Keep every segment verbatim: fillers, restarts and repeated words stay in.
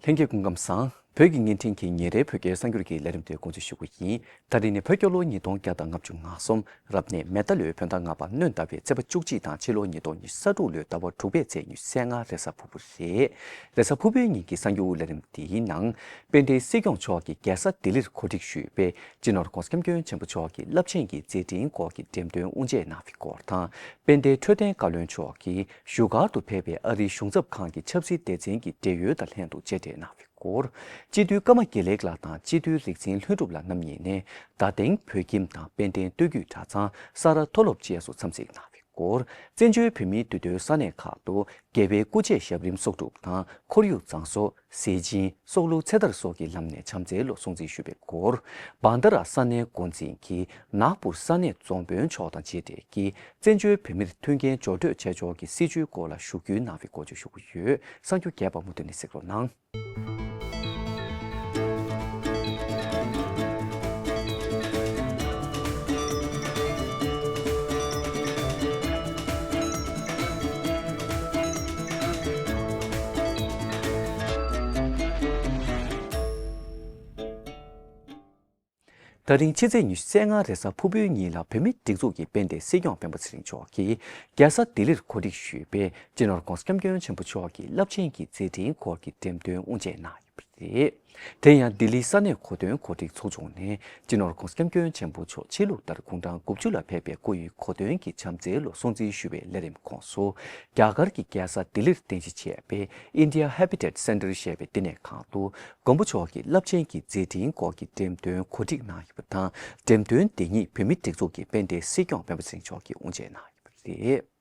ལྷན་རྒྱས་སྐུ་ཁམས་བཟང་། བོད་ཀྱི་བརྙན་འཕྲིན་གྱི་ཉིན་རེའི་བོད་སྐད་གསར་འགྱུར་གྱི་ལས་རིམ་དེ་འགོ་འཛུགས་ཞུ་གི་ཡིན། ད་རིང་ནི་བོད་རྒྱལ་ལོ་ཉིས་སྟོང་བརྒྱ་དང་ང་གཅིག་རབ་གནས་མེ་རྟ་ལོའི་བོད་ཟླ་ལྔ་པ་སྣོན་ཟླ་བའི་ཚེས་པ་བཅུ་གཅིག་དང་ཕྱི་ལོ་ཉིས་སྟོང་ཉི་ཤུ་རྩ་དྲུག་ལོའི་ཟླ་བ་དྲུག་པའི་ཚེས་ཉི་ཤུ་རྩ་ལྔ་རེས་གཟའ་ཕུར་བུ་རེད། རེས་གཟའ་ཕུར་བུའི་ཉིན་གྱི་གསར་འགྱུར་ལས་རིམ་འདིའི་ནང་། དཔལ་ལྡན་སྲིད་སྐྱོང་མཆོག་གིས་རྒྱལ་ས་ལྡི་ལིར་གོ་སྒྲིག་ཞུས་པའི་སྤྱི་ནོར་༸གོང་ས་༸སྐྱབས་མགོན་ཆེན་པོ་མཆོག་གི་རླབས་ཆེན་གྱི་མཛད་འཕྲིན་སྐོར་གྱི་འགྲེམས་སྟོན་དབུ་འབྱེད་གནང་བའི་སྐོར་དང་། དཔལ་ལྡན་འཕྲོད་བསྟེན་བཀའ་བློན་མཆོག་གིས་བཞུགས་སྒར་དུ་ཕེབས་པའི་ཨ་རིའི་གཞུང་ཚབ་ཁང་གི་ཆབ་སྲིད་སྡེ་ཚན་གྱི་འབྲེལ་ཡོད་དང་ལྷན་དུ་མཇལ་འཕྲད་གནང་བའི་སྐོར། སྤྱི་འཐུས་ཀརྨ་དགེ་ལེགས་ལགས་དང་སྤྱི་འཐུས་རིག་འཛིན་ལྷུན་གྲུབ་ལགས་རྣམ་གཉིས་ནས་རྡ་སྟེང་བོད་ཁྱིམ་དང་དཔལ་ལྡན་སྟོད་རྒྱུད་གྲྭ་ཚང་ས་རཱ་མཐོ་སློབ་བཅས་སུ་འཚམས་གཟིགས་གནང་བའི་སྐོར། བཙན་བྱོལ་བོད་མིའི་འདུས་སྡོད་ས་གནས་ཁག་ཏུ་རྒྱལ་བའི་སྐུ་ཆས་ཞབས་རིམ་གསོག་སྒྲུབ་དང་ཁོར་ཡུག་གཙང་བཟོ། ཟས་སྦྱིན། སྲོག་བླུ་ཚེ་ཐར་སོགས་ཀྱི་ལམ་ནས་བྱམས་བརྩེའི་ལོ་སྲུང་བརྩི་ཞུས་པའི་སྐོར། བན་ད་ར་ས་གནས་འགོ་འཛིན་གྱིས་ནག་སྦུག་ས་གནས་རྫོང་དཔོན་མཆོག་དང་མཇལ་འཕྲད་ཀྱིས་བཙན་བྱོལ་བོད་མིར་མཐུན་རྐྱེན་སྦྱོར་སྤྲོད་བྱེད་ཕྱོགས་ཀྱི་སྲིད་བྱུས་སྐོར་ལ་ཞུ་སྐུལ་གནང་བའི་སྐོར་བརྗོད་ཞུ་གི་ཡོད། གསར་འགྱུར་རྒྱས་པ་མུ་མཐུད་ནས་གཟིགས་རོགས་གནང་། ད་རིང་ཕྱི་ཚེས་ཉི་ཤུ་རྩ་ལྔ་རེས་གཟའ་ཕུར་བུའི་ཉིན་ལ་བོད་མིའི་སྒྲིག་འཛུགས་ཀྱི་དཔལ་ལྡན་སྲིད་སྐྱོང་སྤེན་པ་ཚེ་རིང་མཆོག་གིས་རྒྱལ་ས་ལྡི་ལིར་གོ་སྒྲིག་ཞུས་པའི་སྤྱི་ནོར་༸གོང་ས་༸སྐྱབས་མགོན་ཆེན་པོ་མཆོག་གི་རླབས་ཆེན་གྱི་མཛད་འཕྲིན་སྐོར་གྱི་འགྲེམས་སྟོན་དབུ་འབྱེད་གནང་ཡོད་པ་རེད། དེ་ཡང་ལྡི་ལི་ས་གནས་གོ་སྟོན་གོ་སྒྲིག་ཚོགས་ཆུང་ནས་སྤྱི་ནོར་༸གོང་ས་༸སྐྱབས་མགོན་ཆེན་པོ་མཆོག་ཕྱི་ལུགས་ལྟར་དགུང་གྲངས་དགུ་བཅུ་ལ་ཕེབས་པའི་སྐུ་ཡི་གོ་སྟོན་གྱི་བྱམས་བརྩེའི་ལོ་སྲུང་བརྩི་ཞུ་བའི་ལས་རིམ་ཁོངས་སུ། རྒྱ་གར་གྱི་རྒྱལ་ས་ལྡི་ལིར་རྟེན་གཞི་བྱས་པའི་India Habitat Center ཞེས་པའི་བསྟི་གནས་ཁང་དུ། མགོན་པོ་མཆོག་གི་རླབས་ཆེན་གྱི་མཛད་འཕྲིན་སྐོར་གྱི་འགྲེམས་སྟོན་གོ་སྒྲིག་གནང་ཡོད་པ་དང་། འགྲེམས་སྟོན་དེ་ཉིད་བོད་མིའི་སྒྲིག་འཛུགས་ཀྱི་དཔལ་ལྡན་སྲིད་སྐྱོང་སྤེན་པ་ཚེ་རིང་མཆོག་གིས་དབུ་འབྱེད་གནང་ཡོད་པ་རེད།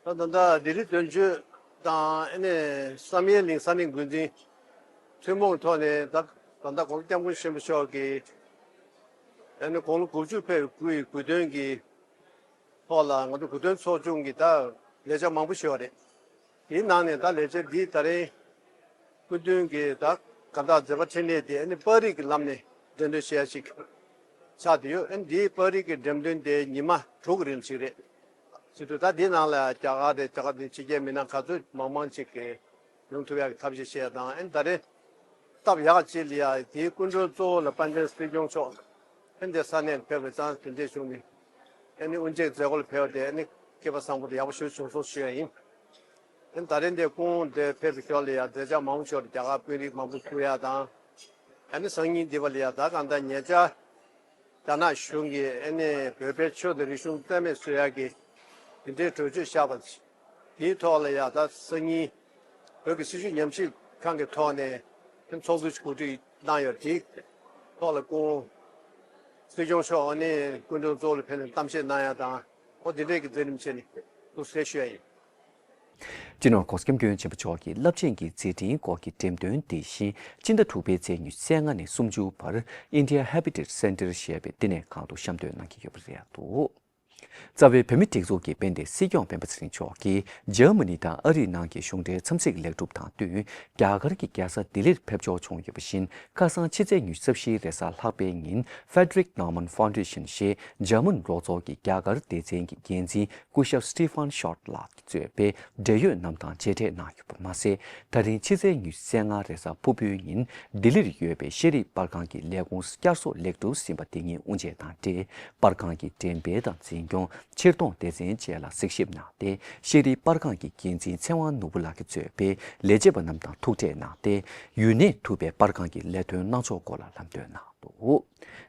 ད་ད་ལྟ་ལྡི་ལི་དོན་གཅོད་དང་ཨ་ནི་བསམ་ཡས་གླིང་ས་གནས་འགོ་འཛིན་ཐུན་མོང་ཐོག་ནས་ད་ད་ལྟ་༸གོང་ས་༸སྐྱབས་མགོན་ཆེན་པོ་མཆོག་གིས་ཨ་ནི་དགུང་ལོ་དགུ་བཅུ་ཕེབས་པའི་སྐུའི་དགུང་སྟོན་གྱི་ཐོག་ལ་ང་ཚོ་དགུང་སྟོན་ཚོགས་ཆུང་གི་ད་ལས་བྱ་མང་པོ་ཞིག་ཡོད་རེད། དེའི་ནང་ནས་ད་ལས་བྱ་འདི་ད་རེས་སྐུ་མདུན་གྱི་ད་གང་ལྟར་མཛད་པ་འཕྲིན་ལས་དེ་ཨ་ནི་པར་རིས་ཀྱི་ལམ་ནས་འགྲེམས་སྟོན་བྱེད་ཡ་ཞིག་ཆགས་བསྡད་ཡོད། ཨ་ནི་འདིའི་པར་རིས་ཀྱི་འགྲེམས་སྟོན་དེ་ཉི་མ་དྲུག་གི་རིང་ཞིག་རེད། ཟེར་དུས་ད་འདིའི་ནང་ལ་རྒྱ་གར་རེད། རྒྱ་གར་ནས་ཕྱི་རྒྱལ་མི་སྣ་ག་ཚོད་མང་མང་ཅིག་གིས་ཡོང་ཐུབ་ཡག་གི་ཐབས་ཤེས་བྱས་དང་། ཨ་ནི་ད་རེས་སྟབས་ཡག་ཅིག་ལ་ཡ་དེའི་སྐུ་མགྲོན་གཙོ་བོ་ལ་དཔལ་ལྡན་སྲིད་སྐྱོང་མཆོག་ཨ་ནི་དེ་ས་གནས་ཕེབས་པའི་ཙང་དེ་འདྲའི་བྱུང་ནས་ཨ་ནི་དབུ་འབྱེད་མཛད་སྒོ་ལ་ཕེབས་པ་དེ་ཨ་ནི་སྐལ་པ་བཟང་པོ་དང་ཡག་པོ་ཞིག་བྱུང་སོང་ཞུ་ཡ་ཡིན། ཨ་ནི་ད་རེས་འདིར་སྐུ་ངོ་འདིར་ཕེབས་པའི་ཞོར་ལ་ཡ་མཛད་འཆར་མང་པོ་ཞིག་ཡོད་རེད། རྒྱ་གར་དཔོན་རིགས་མང་པོ་བསྐོ་ཡ་དང་། ཨ་ནི་སང་ཉིན་འདི་པ་ལ་ཡ་ད་གང་ལྟར་ཉེ་ཆར་རྒྱ་ནག་གཞུང་གིས་ཨ་ནི་བོད་པའི་ཆོས་དང་རིག་གཞུང་རྩ་མེད་བཟོ་ཡག་གི་དེ་འདྲའི་གྲོས་ཆོད་བཞག་པ་དེའི་ཐོག་ལ་ཡ་ད་སང་ཉིན་བོད་ཀྱི་སྲིད་བྱུས་ཉམས་ཞིབ་ཁང་གི་ཐོག་ནས་ཨ་ནི་ཚོགས་འདུ་ཞིག་གོ་སྒྲིག་གནང་ཡོད། དེའི་ཐོག་ལ་སྐུ་ངོ་སྲིད་སྐྱོང་མཆོག་ཨ་ནི་སྐུ་མགྲོན་གཙོ་བོ་ལ་ཕེབས་ནས་གཏམ་བཤད་གནང་ཡ་དང་། ཨོ་དེ་འདྲས་ཀྱི་མཛད་རིམ་བྱས་ནས་ཐུགས་རྗེ་ཆེ་ཞུ་ཡ་ཡིན། སྤྱི་ནོར་༸གོང་ས་༸སྐྱབས་མགོན་ཆེན་པོ་མཆོག་གི་རླབས་ཆེན་གྱི་མཛད་འཕྲིན་སྐོར་གྱི་འགྲེམས་སྟོན་དེ་བཞིན་སྤྱི་ཟླ་དྲུག་པའི་ཚེས་ཉི་ཤུ་རྩ་ལྔ་ནས་སུམ་ཅུ་བར་India Habitat Center ཞེས་པའི་བསྟི་གནས་ཁང་དུ་བཤམས་སྟོན་གནང་གི་ཡོད་པ་རེད་འདུག། རྩ་བའི་བོད་མི་སྒྲིག་འཛུགས་ཀྱི་དཔལ་ལྡན་སྲིད་སྐྱོང་སྤེན་པ་ཚེ་རིང་མཆོག་གིས་འཇར་མ་ནི་དང་ཨ་རིའི་ནང་གི་གཞུང་འབྲེལ་འཚམས་གཟིགས་ལེགས་གྲུབ་དང་བསྟུན། རྒྱ་གར་གྱི་རྒྱལ་ས་ལྡི་ལིར་ཕེབས་འབྱོར་བྱུང་ཡོད་པ་བཞིན། ཁ་སང་ཕྱི་ཚེས་ཉི་ཤུ་རྩ་བཞིའི་རེས་གཟའ་ལྷག་པའི་ཉིན་Frederick Naumann Foundation ཞེས་འཇར་མན་རོགས་ཚོགས་ཀྱི་རྒྱ་གར་སྡེ་ཚན་གྱི་འགན་འཛིན་སྐུ་ཞབས་Stephen Schott ལགས་ཀྱིས་གཙོས་པའི་འབྲེལ་ཡོད་རྣམས་དང་མཇལ་འཕྲད་གནང་ཡོད་པ་མ་ཟད། ད་རིང་ཕྱི་ཚེས་ཉི་ཤུ་རྩ་ལྔ་རེས་གཟའ་ཕུར་བུའི་ཉིན་ལྡི་ལིར་ཡོད་པའི་ཤེས་རིག་པར་ཁང་གི་ལས་ཁུངས་བསྐྱར་གསོ་ལེགས་གྲུབ་ཟིན་པ་དེ་ཉིད་དབུ་འབྱེད་དང་འབྲེལ། པར་ཁང་གི་འགྲེམས་སྤེལ་དང་འཛིན་སྐྱོང་། ཕྱིར་གཏོང་སྡེ་ཚན་བཅས་ལ་གཟིགས་ཞིབ་གནང་སྟེ། ཤེས་རིག་པར་ཁང་གི་འགན་འཛིན་ཚེ་དབང་ནོར་བུ་ལགས་ཀྱིས་གཙོས་པའི་ལས་བྱེད་པ་རྣམས་དང་ཐུག་འཕྲད་གནང་སྟེ། ཡུན་གནས་ཐུབ་པའི་པར་ཁང་གི་ལས་དོན་གནང་ཕྱོགས་སྐོར་ལ་ལམ་སྟོན་གནང་འདུག།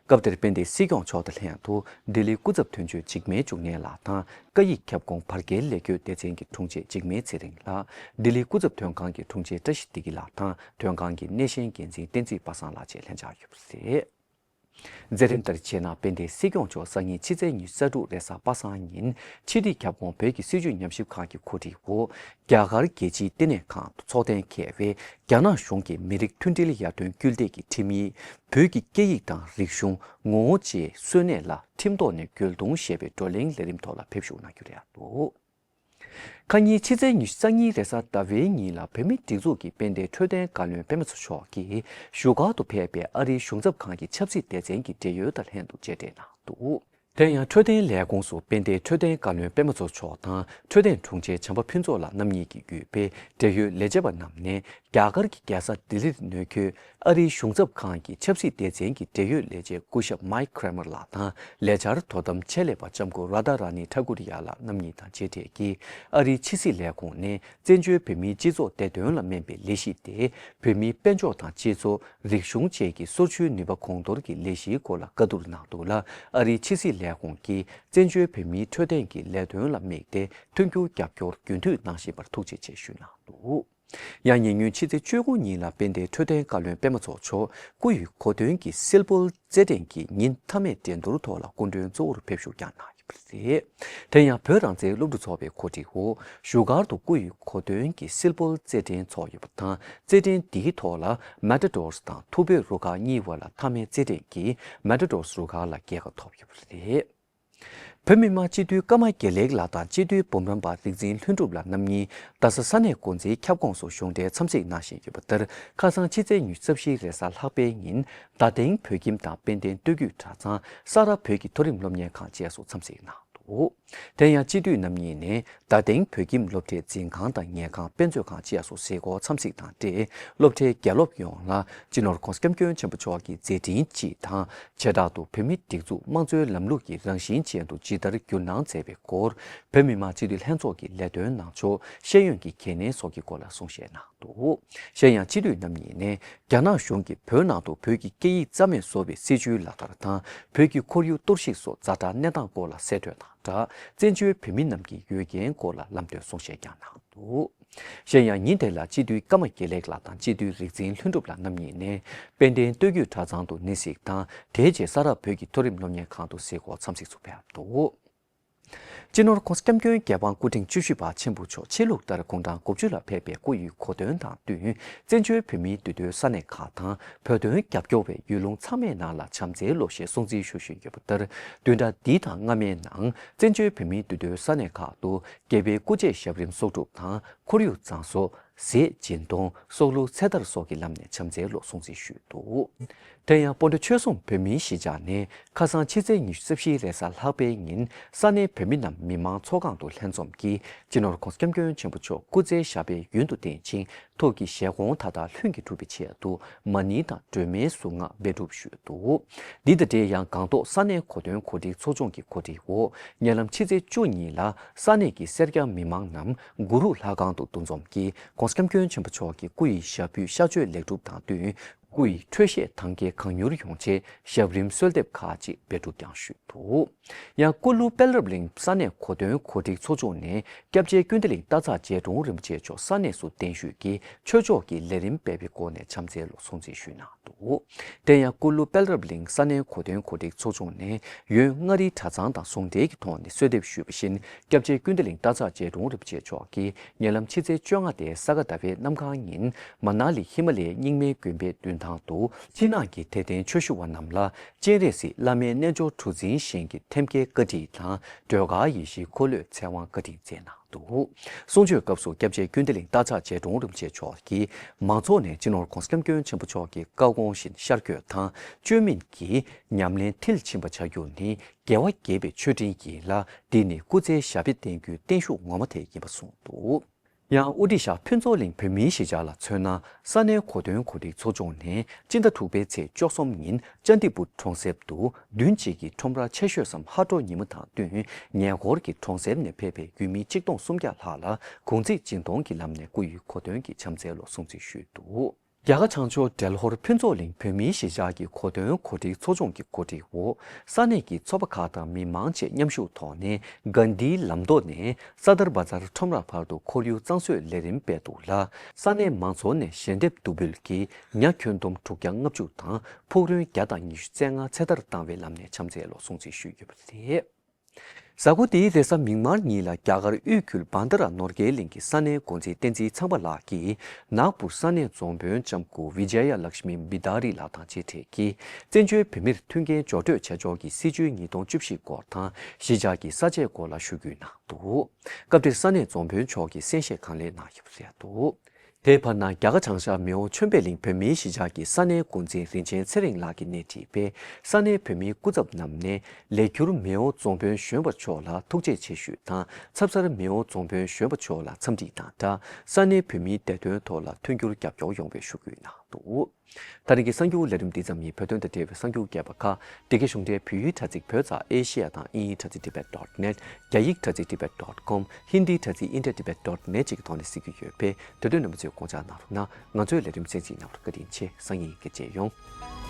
སྐབས་དེར་དཔལ་ལྡན་སྲིད་སྐྱོང་མཆོག་དང་ལྷན་དུ་ལྡི་ལི་སྐུ་ཚབ་དོན་གཅོད་འཇིགས་མེད་འབྱུང་གནས་ལགས་དང་། སྐད་ཡིག་ཁྱབ་ཁོངས་བར་བརྒལ་ལས་འགུལ་སྡེ་ཚན་གྱི་དྲུང་ཆེ་འཇིགས་མེད་ཚེ་རིང་ལགས། ལྡི་ལི་སྐུ་ཚབ་དོན་ཁང་གི་དྲུང་ཆེ་བཀྲ་ཤིས་བདེ་སྐྱིད་ལགས་དང་། དོན་ཁང་གི་སྣེ་ཤན་འགན་འཛིན་བསྟན་འཛིན་པ་སངས་ལགས་བཅས་ལྷན་བཅར་ཡོད་པ་རེད། མཛད་རིམ་ལྟར་བྱས་ན། དཔལ་ལྡན་སྲིད་སྐྱོང་མཆོག་སང་ཉིན་ཕྱི་ཚེས་ཉི་ཤུ་རྩ་དྲུག་རེས་གཟའ་པ་སངས་ཉིན་ཕྱི་དྲིལ་ཁྱབ་ཁོངས་བོད་ཀྱི་སྲིད་བྱུས་ཉམས་ཞིབ་ཁང་གི་གོ་སྒྲིག་འོག་རྒྱ་གར་རྒྱལ་སྤྱིའི་བསྟི་གནས་ཁང་དུ་ཚོགས་གཏན་འཁེལ་བའི་རྒྱ་ནག་གཞུང་གི་མི་རིགས་མཐུན་སྒྲིལ་ཡར་ཐོན་སྐུལ་འདེད་ཀྱི་ཁྲིམས་ཡིག་བོད་ཀྱི་སྐད་ཡིག་དང་རིག་གཞུང་ངོ་བོ་བཅས་གསོན་གནས་ལ་ཁྲིམས་ཐོག་ནས་རྒོལ་རྡུང་ཞེས་པའི་བགྲོ་གླེང་ལས་རིམ་ཐོག་ལ་ཕེབས་ཞུགས་གནང་རྒྱུ་རེད་འདུག། ཁ་ཉིན་ཕྱི་ཚེས་ཉི་ཤུ་རྩ་གཉིས་རེས་གཟའ་ཟླ་བའི་ཉིན་ལ་བོད་མིའི་སྒྲིག་འཛུགས་ཀྱི་དཔལ་ལྡན་འཕྲོད་བསྟེན་བཀའ་བློན་པད་མ་མཚོ་མཆོག་གིས་བཞུགས་སྒར་དུ་ཕེབས་པའི་ཨ་རིའི་གཞུང་ཚབ་ཁང་གི་ཆབ་སྲིད་སྡེ་ཚན་གྱི་འབྲེལ་ཡོད་དང་ལྷན་དུ་མཇལ་འཕྲད་གནང་འདུག་དེ་ཡང་འཕྲོད་བསྟེན་ལས་ཁུངས་སུ་དཔལ་ལྡན་འཕྲོད་བསྟེན་བཀའ་བློན་པད་མ་མཚོ་མཆོག་དང་འཕྲོད་བསྟེན་དྲུང་ཆེ་བྱམས་པ་ཕུན་ཚོགས་ལགས་རྣམ་གཉིས་ཀྱིས་བརྒྱུད་པའི་འབྲེལ་ཡོད་ལས་བྱེད་པ་རྣམས་ནས། རྒྱ་གར་གྱི་རྒྱལ་ས་ལྡི་ལིར་གནས་འཁོད་ཨ་རིའི་གཞུང་ཚབ་ཁང་གི་ཆབ་སྲིད་སྡེ་ཚན་གྱི་འབྲེལ་ཡོད་ལས་བྱེད་སྐུ་ཞབས་Mike Kramer་ལགས་དང་ལས་འཆར་དོ་དམ་ཆེད་ལས་པ་ལྕམ་སྐུ་རཱ་དྷ་ར་ནི་ཐ་ཀུར་ཡ་ལགས་རྣམ་གཉིས་དང་མཇལ་འཕྲད་ཀྱིས། ཨ་རིའི་ཕྱི་སྲིད་ལས་ཁུངས་ནས་བཙན་བྱོལ་བོད་མིའི་སྤྱི་ཚོགས་བདེ་དོན་ལ་སྨན་པའི་ལས་གཞི་སྟེ། བོད་མིའི་དཔལ་འབྱོར་དང་སྤྱི་ཚོགས། རིག་གཞུང་བཅས་ཀྱི་སོར་ཆུད་ནུས་པ་གོང་མཐོར་གྱི་ལས་གཞིའི་སྐོར་ལ་བཀའ་བསྡུར་གནང་འདུག་ལ། ཨ་རིའི་ཕྱི་སྲིད་ལས་ཁུངས་ཀྱིས་བཙན་བྱོལ་བོད་མིའི་འཕྲོད་བསྟེན་གྱི་ལས་དོན་ལ་དམིགས་ཏེ་མཐུན་འགྱུར་རྒྱབ་སྐྱོར་རྒྱུན་མཐུད་གནང་བཞིན་པར་ཐུགས་རྗེ་ཆེ་ཞུས་གནང་འདུག་ཡང་ཉེ་སྔོན་ཕྱི་ཚེས་བཅུ་དགུ་ཉིན་ལ་དཔལ་ལྡན་འཕྲོད་བསྟེན་བཀའ་བློན་པད་མ་མཚོ་མཆོག་སྐུ་ཡི་གོ་སྟོན་གྱི་སིལ་སྤོལ་རྩེད་འགྲན་གྱི་ཉིན་མཐའ་མའི་འགྲན་བསྡུར་ཐོག་ལ་སྐུ་མགྲོན་གཙོ་བོར་ཕེབས་བཞུགས་ཀྱང་གནང་ཡོད་པ་རེད། དེ་ཡང་བོད་རང་བཙན་སློབ་ཕྲུག་ཚོགས་པའི་གོ་སྒྲིག་འོག་བཞུགས་སྒར་དུ་སྐུ་ཡི་གོ་སྟོན་གྱི་སིལ་སྤོལ་རྩེད་འགྲན་ཚོགས་ཡོད་པ་དང་། རྩེད་འགྲན་འདིའི་ཐོག་ལ་Matadors་དང་ཐུ་བྷོད་རུ་ཁག་གཉིས་བར་ལ་མཐའ་མའི་རྩེད་འགྲན་གྱིས་Matadors་རུ་ཁག་ལ་རྒྱལ་ཁ་ཐོབ་ཡོད་པ་རེད། བོད་མི་མང་སྤྱི་འཐུས་ཀརྨ་དགེ་ལེགས་ལགས་དང་སྤྱི་འཐུས་འབུམ་རམས་པ་རིག་འཛིན་ལྷུན་གྲུབ་ལགས་རྣམ་གཉིས་རྡ་ས་ས་གནས་འགོ་འཛིན་ཁྱབ་ཁོངས་སུ་གཞུང་འབྲེལ་འཚམས་གཟིགས་གནང་བཞིན་ཡོད་པ་ལྟར། ཁ་སང་ཕྱི་ཚེས་ཉི་ཤུ་རྩ་བཞི་རེས་གཟའ་ལྷག་པའི་ཉིན་རྡ་སྟེང་བོད་ཁྱིམ་དང་དཔལ་ལྡན་སྟོད་རྒྱུད་གྲྭ་ཚང་། ས་རཱ་བོད་ཀྱི་མཐོ་རིམ་སློབ་གཉེར་ཁང་བཅས་སུ་འཚམས་གཟིགས་གནང་འདུག་དེ་ཡང་སྤྱི་འཐུས་རྣམ་གཉིས་ནས་རྡ་སྟེང་བོད་ཁྱིམ་སློབ་གྲྭའི་འཛིན་ཁང་དང་ཉལ་ཁང་། དཔེ་མཛོད་ཁང་བཅས་སུ་གཟིགས་སྐོར་འཚམས་གཟིགས་དང་འབྲེལ། སློབ་གྲྭའི་དགེ་སློབ་ཡོངས་ལ་སྤྱི་ནོར་༸གོང་ས་༸སྐྱབས་མགོན་ཆེན་པོ་མཆོག་གི་མཛད་འཕྲིན་སྤྱི་དང་། བྱེ་བྲག་ཏུ་བོད་མིའི་སྒྲིག་འཛུགས་དམངས་གཙོའི་ལམ་ལུགས་ཀྱི་རང་བཞིན་ཅན་དུ་ཇི་ལྟར་བསྒྱུར་གནང་མཛད་པའི་སྐོར། བོད་མི་མང་སྤྱི་འཐུས་ལྷན་ཚོགས་ཀྱི་ལས་དོན་གནང་ཕྱོགས། ཤེས་ཡོན་གྱི་གལ་གནད་སོགས་ཀྱི་སྐོར་ལ་གསུང་བཤད་གནང་འདུག་གཞན་ཡང་སྤྱི་འཐུས་རྣམ་གཉིས་ནས་རྒྱ་ནག་གཞུང་གིས་བོད་ནང་དུ་བོད་ཀྱི་སྐད་ཡིག་རྩ་མེད་བཟོ་བའི་སྲིད་བྱུས་ལག་བསྟར་དང་། བོད་ཀྱི་ཁོར་ཡུག་གཏོར་བཤིག་སོགས་ཛ་དྲག་གནས་སྟངས་སྐོར་ལ་གསལ་བསྒྲགས་དང་སྦྲགས། བཙན་བྱོལ་བོད་མི་རྣམས་ཀྱི་ཡོད་རྒན་སྐོར་ལ་ལམ་སྟོན་གསུང་བཤད་ཀྱང་གནང་འདུག་གཞན་ཡང་ཉིན་དེ་ལ་སྤྱི་འཐུས་ཀརྨ་དགེ་ལེགས་ལགས་དང་སྤྱི་འཐུས་རིག་འཛིན་ལྷུན་གྲུབ་ལགས་རྣམ་གཉིས་ནས་དཔལ་ལྡན་སྟོད་རྒྱུད་གྲྭ་ཚང་དུ་གནས་གཟིགས་དང་། དེའི་རྗེས་ས་རཱ་བོད་ཀྱི་མཐོ་རིམ་སློབ་གཉེར་ཁང་དུ་གཟིགས་སྐོར་འཚམས་གཟིགས་སུ་ཕེབས་འདུག་སྤྱི་ནོར་༸གོང་ས་༸སྐྱབས་མགོན་རྒྱལ་དབང་སྐུ་ཕྲེང་བཅུ་བཞི་པ་ཆེན་པོ་མཆོག་ཕྱི་ལུགས་ལྟར་དགུང་གྲངས་དགུ་བཅུ་ལ་ཕེབས་པའི་སྐུ་ཡི་གོ་སྟོན་དང་བསྟུན། བཙན་བྱོལ་བོད་མིའི་འདུས་སྡོད་ས་གནས་ཁག་དང་། བོད་དོན་རྒྱབ་སྐྱོར་བའི་ཡུལ་ལུང་ཚང་མའི་ནང་ལ་བྱམས་བརྩེའི་ལོ་ཞེས་སྲུང་བརྩི་ཞུ་བཞིན་ཡོད་པ་ལྟར། བདུན་ཕྲག་འདི་དང་སྔ་མའི་ནང་བཙན་བྱོལ་བོད་མིའི་འདུས་སྡོད་ས་གནས་ཁག་ཏུ་རྒྱལ་བའི་སྐུ་ཚེ་ཞབས་རིམ་གསོག་སྒྲུབ་དང་། ཁོར་ཡུག་གཙང་བཟོ། ཟས་སྦྱིན་གཏོང་། སྲོག་བླུ་ཚེ་ཐར་སོགས་ཀྱི་ལམ་ནས་བྱམས་བརྩེའི་ལོ་སྲུང་བརྩི་ཞུས་འདུག་དེ་ཡང་སྤོ་འདྲ་ཆོལ་གསུམ་བོད་མིའི་གཞིས་ཆགས་ནས་ཁ་སང་ཕྱི་ཚེས་ཉི་ཤུ་རྩ་བཞི་རེས་གཟའ་ལྷག་པའི་ཉིན་ས་གནས་བོད་མི་རྣམས་མི་མང་ཚོགས་ཁང་དུ་ལྷན་འཛོམས་ཀྱིས་སྤྱི་ནོར་༸གོང་ས་༸སྐྱབས་མགོན་ཆེན་པོ་མཆོག་སྐུ་ཚེ་ཞབས་པད་ཡུན་དུ་བརྟན་ཅིང་། ཐུགས་ཀྱི་བཞེད་དགོངས་མཐའ་དག་ལྷུན་གྱིས་གྲུབ་པའི་ཆེད་དུ་མ་ཎི་དང་སྒྲོལ་མའི་གཟུངས་སྔགས་འབད་སྒྲུབ་ཞུས་འདུག་འདི་དང་འབྲེལ་ཡང་སྒང་ཏོག་ས་གནས་གོ་སྟོན་གོ་སྒྲིག་ཚོགས་ཆུང་གི་གོ་སྒྲིག་འོག་ཉེ་ལམ་ཕྱི་ཚེས་བཅུ་ཉིན་ལ་ས་གནས་ཀྱི་སེར་སྐྱ་མི་མང་རྣམས་གུ་རུ་ལྷ་ཁང་དུ་འདུ་འཛོམས་ཀྱིས་༸གོང་ས་༸སྐྱབས་མགོན་ཆེན་པོ་མཆོག་གི་སྐུ་ཡི་ཞབས་ཕུད་གཤགས་བཅོས་ལེགས་གྲུབ་དང་བསྟུན། སྐུ་ཡི་འཕྲོད་བཞེས་ཐང་གའི་གང་མྱུར་ཡོང་ཆེད་ཞབས་རིམ་གསོལ་འདེབས་ཁག་ཅིག་འབད་སྒྲུབ་ཀྱང་ཞུས་འདུག་ཡང་སྐུ་ལུ་དཔལ་རབ་གླིང་ས་གནས་གོ་སྟོན་གོ་སྒྲིག་ཚོགས་ཆུང་ནས་སྐྱབས་རྗེ་ཀུན་བདེ་གླིང་སྟག་ཚང་རྗེ་དྲུང་རིན་པོ་ཆེ་མཆོག་ས་གནས་སུ་གདན་ཞུས་ཀྱིས་ཆོས་ཕྱོགས་ཀྱི་ལས་རིམ་སྤེལ་བའི་སྒོ་ནས་བྱམས་བརྩེའི་ལོ་སྲུང་བརྩི་ཞུས་གནང་འདུག་དེ་ཡང་སྐུ་ལུ་དཔལ་རབ་གླིང་ས་གནས་གོ་སྟོན་གོ་སྒྲིག་ཚོགས་ཆུང་ནས་ཡོན་མངའ་རིས་གྲྭ་ཚང་དང་ཟུང་འབྲེལ་གྱི་ཐོག་ནས་གསོལ་འདེབས་ཞུས་པ་བཞིན། སྐྱབས་རྗེ་ཀུན་བདེ་གླིང་སྟག་ཚང་རྗེ་དྲུང་རིན་པོ་ཆེ་མཆོག་གིས་ཉེ་ལམ་ཕྱི་ཚེས་བཅོ་ལྔ་སྟེ་ས་ག་ཟླ་བའི་གནམ་གང་ཉིན་མ་ན་ལི་ཧི་མ་ལའི་རྙིང་མའི་དགོན་པའི་མདུན་ཐང་དུ་ཕྱི་ནང་གི་དད་ལྡན་ཆོས་ཞུ་བ་རྣམས་ལ་སྤྱན་རས་གཟིགས་བླ་མའི་རྣལ་འབྱོར་གྲུ་འཛིན་ཞིང་གི་ཐེམ་སྐས་བཀའ་དྲིན་དང་སྒྲོལ་དཀར་ཡེ་ཤེས་འཁོར་ལོའི་ཚེ་དབང་བཀའ་དྲིན་སྩལ་གནང་འདུག་གསུང་ཆོས་སྐབས་སུ་སྐྱབས་རྗེ་ཀུན་བདེ་གླིང་སྟག་ཚང་རྗེ་དྲུང་རིན་པོ་ཆེ་མཆོག་གིས་མང་ཚོགས་ནས་སྤྱི་ནོར་༸གོང་ས་༸སྐྱབས་མགོན་ཆེན་པོ་མཆོག་གི་བཀའ་དགོངས་བཞིན་ཤར་བསྐྱོད་དང་བཅོས་མིན་གྱི་ཉམས་ལེན་མཐིལ་ཕྱིན་པ་བྱ་རྒྱུ་ནི་རྒྱལ་བ་དགྱེས་པའི་མཆོད་སྤྲིན་ཡིན་ལ། འདི་ནི་སྐུ་ཚེའི་ཞབས་པད་བརྟན་རྒྱུའི་བརྟན་བཞུགས་ངོ་མ་དེ་ཡིན་པ་གསུངས་འདུག་ཡང་དབུ་ཁྲིད་ཤག་ཕུན་ཚོགས་གླིང་བོད་མིའི་གཞིས་ཆགས་ལ་མཚོན་ན། ས་གནས་གོ་སྟོན་གོ་སྒྲིག་ཚོགས་ཆུང་ནས་སྤྱི་ཟླ་དྲུག་པའི་ཚེས་བཅུ་གསུམ་ཉིན་ཅན་ཏི་པུར་གྲོང་གསེབ་ཏུ་བདུན་གཅིག་གི་ཁྲོམ་ར་ཆེ་ཤོས་སམ་ཧ་ཀྲོ་ཉིན་མོ་དང་བསྟུན་ཉེ་འཁོར་གྱི་གྲོང་གསེབ་ནས་ཕེབས་པའི་ཡུལ་མི་ཆིག་སྟོང་སུམ་བརྒྱ་ལྷག་ལ་གུང་ཚིགས་སྦྱིན་གཏོང་གི་ལམ་ནས་སྐུ་ཡི་གོ་སྟོན་གྱི་བྱམས་བརྩེའི་ལོ་སྲུང་བརྩི་ཞུས་འདུག་རྒྱ་གར་བྱང་ཕྱོགས་བྲེལ་ཧོར་ཕུན་ཚོགས་གླིང་བོད་མིའི་གཞིས་ཆགས་ཀྱི་གོ་སྟོན་གོ་སྒྲིག་ཚོགས་ཆུང་གི་གོ་སྒྲིག་འོག་ས་གནས་ཀྱི་ཚོ་པ་ཁག་དང་མི་མང་བཅས་མཉམ་ཞུགས་ཐོག་ནས་གྷན་དྷིའི་ལམ་ཐོག་ནས་སར་དར་བ་ཛར་ཁྲོམ་ར་བར་དུ་ཁོར་ཡུག་གཙང་བཟོའི་ལས་རིམ་སྤེལ་འདུག་ལ། ས་གནས་མང་ཚོགས་ནས་ཞལ་འདེབས་བསྡུ་འབུལ་གྱིས་ཉ་ཁྱོན་བསྡོམས་དྲུག་བརྒྱ་ལྔ་བཅུ་དང་ཕུག་རོན་བརྒྱ་དང་ཉི་ཤུ་རྩ་ལྔ་ཚེ་ཐར་བཏང་བའི་ལམ་ནས་བྱམས་བརྩེའི་ལོ་སྲུང་བརྩི་ཞུས་ཡོད་པ་རེད། གཟའ་འཁོར་འདིའི་རེས་གཟའ་མིག་དམར་ཉིན་ལ་རྒྱ་གར་དབུས་ཁུལ་བྷན་དྷ་ར་ནོར་རྒྱས་གླིང་གི་ས་གནས་འགོ་འཛིན་བསྟན་འཛིན་ཚངས་པ་ལགས་ཀྱིས་ནག་པུར་ས་གནས་རྫོང་དཔོན་ལྕམ་སྐུ་བི་ཇ་ཡ་ལཀྵ་མི་བི་དྷ་རི་ལགས་དང་མཇལ་འཕྲད་ཀྱིས་བཙན་བྱོལ་བོད་མིར་མཐུན་རྐྱེན་སྦྱོར་སྤྲོད་བྱ་ཕྱོགས་ཀྱི་སྲིད་བྱུས་ཉིས་སྟོང་བཅུ་བཞི་སྐོར་དང་གཞིས་ཆགས་ཀྱི་ས་དཔྱད་སྐོར་ལ་ཞུ་སྐུལ་གནང་འདུག་སྐབས་དེར་ས་གནས་རྫོང་དཔོན་མཆོག་གིས་གསན་བཤད་གང་ལེགས་གནང་ཡོད་པ་རེད་འདུག་དེའི་བར་ན་རྒྱ་གར་བྱང་ཤར་མེའོ་ཆོས་འཕེལ་གླིང་བོད་མིའི་གཞིས་ཆགས་ཀྱི་ས་གནས་འགོ་འཛིན་རིན་ཆེན་ཚེ་རིང་ལགས་ཀྱིས་སྣེ་ཁྲིད་པའི་ས་གནས་བོད་མིའི་སྐུ་ཚབ་རྣམས་ནས་ལས་འཁྱུར་མེའོ་རྫོང་དཔོན་གཞོན་པ་མཆོག་ལ་ཐུགས་རྗེ་ཆེ་ཞུས་དང་ཚབ་གསར་མེའོ་རྫོང་དཔོན་གཞོན་པ་མཆོག་ལ་འཚམས་འདྲི་དང་སྦྲགས་ས་གནས་བོད་མིའི་བདེ་དོན་ཐོག་ལ་མཐུན་འགྱུར་རྒྱབ་སྐྱོར་ཡོང་བའི་ཞུ་སྐུལ་གནང་འདུག་ད་རིང་གི་གསར་འགྱུར་ལས་རིམ་འདི་ཙམ་ཡིན། བོད་དོན་དང་འབྲེལ་བའི་གསར་འགྱུར་རྒྱས་པ་ཁག་འདི་གའི་གཞུང་འབྲེལ་བོད་ཡིག་དྲ་ཚིགས་བོད་ཙ་ཨེ་ཤི་ཡ་དང་དབྱིན་ཡིག་དྲ་ཚིགས་tibet dot net། རྒྱ་ཡིག་དྲ་ཚིགས་tibet dot com། ཧིན་དིའི་དྲ་ཚིགས་tibet dot net བཅས་ཀྱི་ཐོག་ནས་གཟིགས་རྒྱུ་ཡོད་པས་དེ་དོན་རྣམ་པ་ཚོས་དགོངས་འཇགས་གནང་རོགས་གནང་། ང་ཚོའི་ལས་རིམ་གསན་གཟིགས་གནང་བར་བཀའ་དྲིན་ཆེ། སང་ཉིན་གྱི་མཇལ་ཡོང་།